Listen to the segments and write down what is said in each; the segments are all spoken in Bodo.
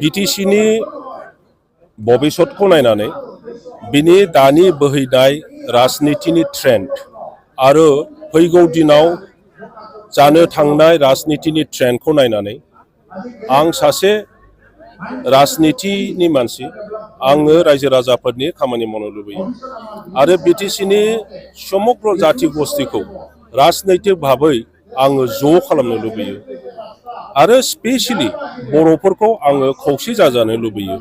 बिटिसिनि भबिष्यतखौ नायनानै बिनि दानि बोहैनाय राजनितिनि ट्रेन्ड आरो फैगौ दिनाव जानो थांनाय राजनितिनि ट्रेन्डखौ नायनानै आं सासे राजनितिनि मानसि आङो रायजो राजाफोरनि खामानि मावनो लुबैयो आरो बिटिसिनि समग्र जाति गस्थिखौ राजनैतिक भाबै आङो ज' खालामनो लुबैयो आरो स्पेसियेलि बर'फोरखौ आङो खौसे जाजानो लुबैयो।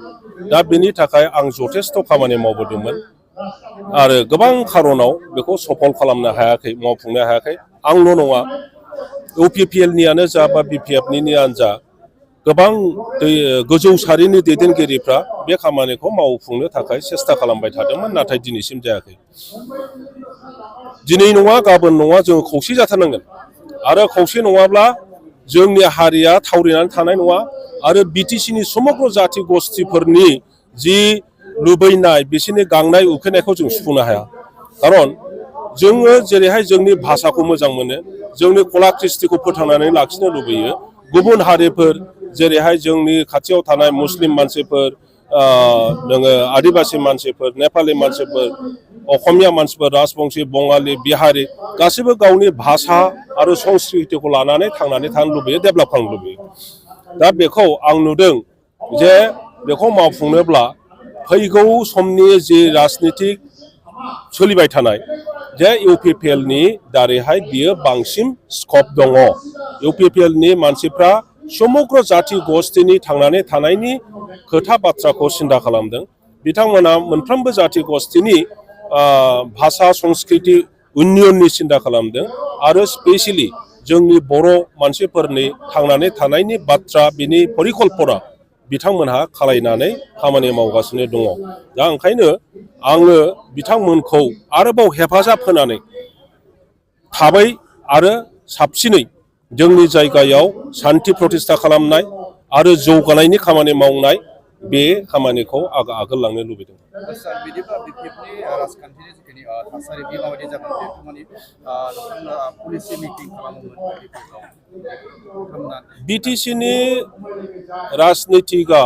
दा बेनि थाखाय आं जथेस्थ' खामानि मावबोदोंमोन आरो गोबां खारनाव बेखौ सफल खालामनो हायाखै, मावफुंनो हायाखै। आंल' नङा, इउपिपिएलनियानो जा बा बिपिएफनियानो जा गोबां गोजौ सारिनि दैदेनगिरिफ्रा बे खामानिखौ मावफुंनो थाखाय सेस्था खालामबाय थादोंमोन, नाथाय दिनैसिम जायाखै। दिनै नङा गाबोन नङा जोङो खौसे जाथारनांगोन आरो खौसे नङाब्ला जोंनि हारिया थावरिनानै थानाय नङा आरो बिटिसिनि समग्र जाति गस्थिफोरनि जि लुबैनाय बिसोरनि गांनाय उखैनायखौ जों सुफुंनो हाया। खारन जोङो जेरैहाय जोंनि भाषाखौ मोजां मोनो, जोंनि कला कृष्टिखौ फोथांनानै लाखिनो लुबैयो, गुबुन हारिफोर जेरैहाय जोंनि खाथियाव थानाय मुस्लिम मानसिफोर, नोङो आदिबासि मानसिफोर, नेपालि मानसिफोर, असमिया मानसिफोर, राजबंशी, बंगालि, बिहारि गासैबो गावनि भाषा आरो संस्कृतिखौ लानानै थांनानै थानो लुबैयो, डेभेलप खालामनो लुबैयो। दा बेखौ आं नुदों जे बेखौ मावफुंनोब्ला फैगौ समनि जि राजनितिक सोलिबाय थानाय जे इउपिपिएलनि दारैहाय बियो बांसिन स्कप दङ। इउपिपिएलनि मानसिफ्रा समग्र जाति गस्थिनि थांनानै थानायनि खोथा बाथ्राखौ सिन्था खालामदों। बिथांमोना मोनफ्रोमबो जाति गस्थिनि भाषा संस्कृति उन्नयननि सिन्था खालामदों आरो स्पेसियेलि जोंनि बर' मानसिफोरनि थांनानै थानायनि बाथ्रा बिनि परिकल्पना बिथांमोनहा खालायनानै खामानि मावगासिनो दङ। दा ओंखायनो आङो बिथांमोनखौ आरोबाव हेफाजाब होनानै थाबै आरो साबसिनै जोंनि जायगायाव सान्थि प्रतिष्ठा खालामनाय आरो जौगानायनि खामानि मावनाय बे खामानिखौ आगोल लांनो लुबैदों। बिटिसिनि राजनितिकआ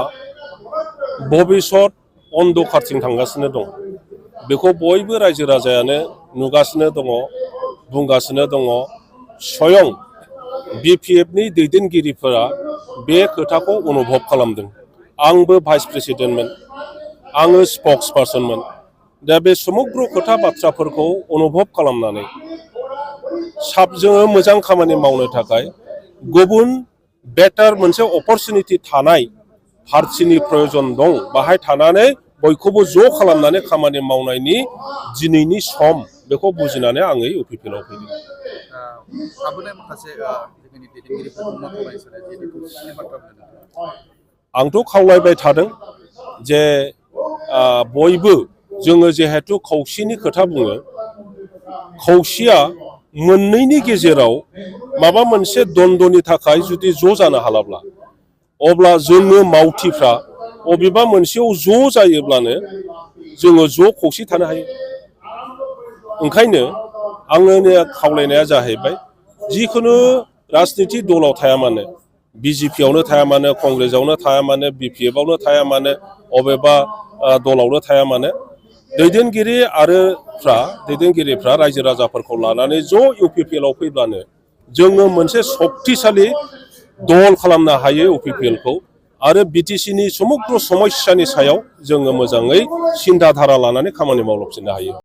भबिष्यत अन्धकारथिं थांगासिनो दं। बेखौ बयबो रायजो राजायानो नुगासिनो दङ, बुंगासिनो दङ। स्वयं बिपिएफनि दैदेनगिरिफोरा बे खोथाखौ अनुभब खालामदों। आंबो भाइस प्रेसिडेन्टमोन, आङो स्पक्स पार्सनमोन। दा बे समग्र खोथा बाथ्राफोरखौ अनुभब खालामनानै जोङो मोजां खामानि मावनो थाखाय गुबुन बेटार मोनसे अपरचुनिटि थानाय पार्टिनि प्रयजन दं। बाहाय थानानै बयखौबो ज' खालामनानै खामानि मावनायनि दिनैनि सम बेखौ बुजिनानै आङो इउपिपिएलआव फैदों। आंथ' खावलायबाय थादों जे बयबो जोङो जिहेतु खौसेनि खोथा बुङो, खौसेया मोननैनि गेजेराव माबा मोनसे द्वन्द्वनि थाखाय जुदि ज' जानो हालाब्ला अब्ला जोङो मावथिफ्रा अबेबा मोनसेयाव ज' जायोब्लानो जोङो ज' खौसे थानो हायो। ओंखायनो आंनि खावलायनाया जाहैबाय जिखुनु राजनितिक दलाव थाया मानो, बिजेपियावनो थाया मानो, कंग्रेसआवनो थाया मानो, बिपिएफआवनो थाया मानो, अबेबा दलावनो थाया मानो, दैदेनगिरिफ्रा रायजो राजाफोरखौ लानानै ज' इउपिपिएलआव फैब्लानो जोङो मोनसे सक्तिशालि दल खालामनो हायो इउपिपिएलखौ आरो बिटिसिनि समग्र समस्यानि सायाव जोङो मोजाङै सिन्था धारा लानानै खामानि मावफिननो हायो।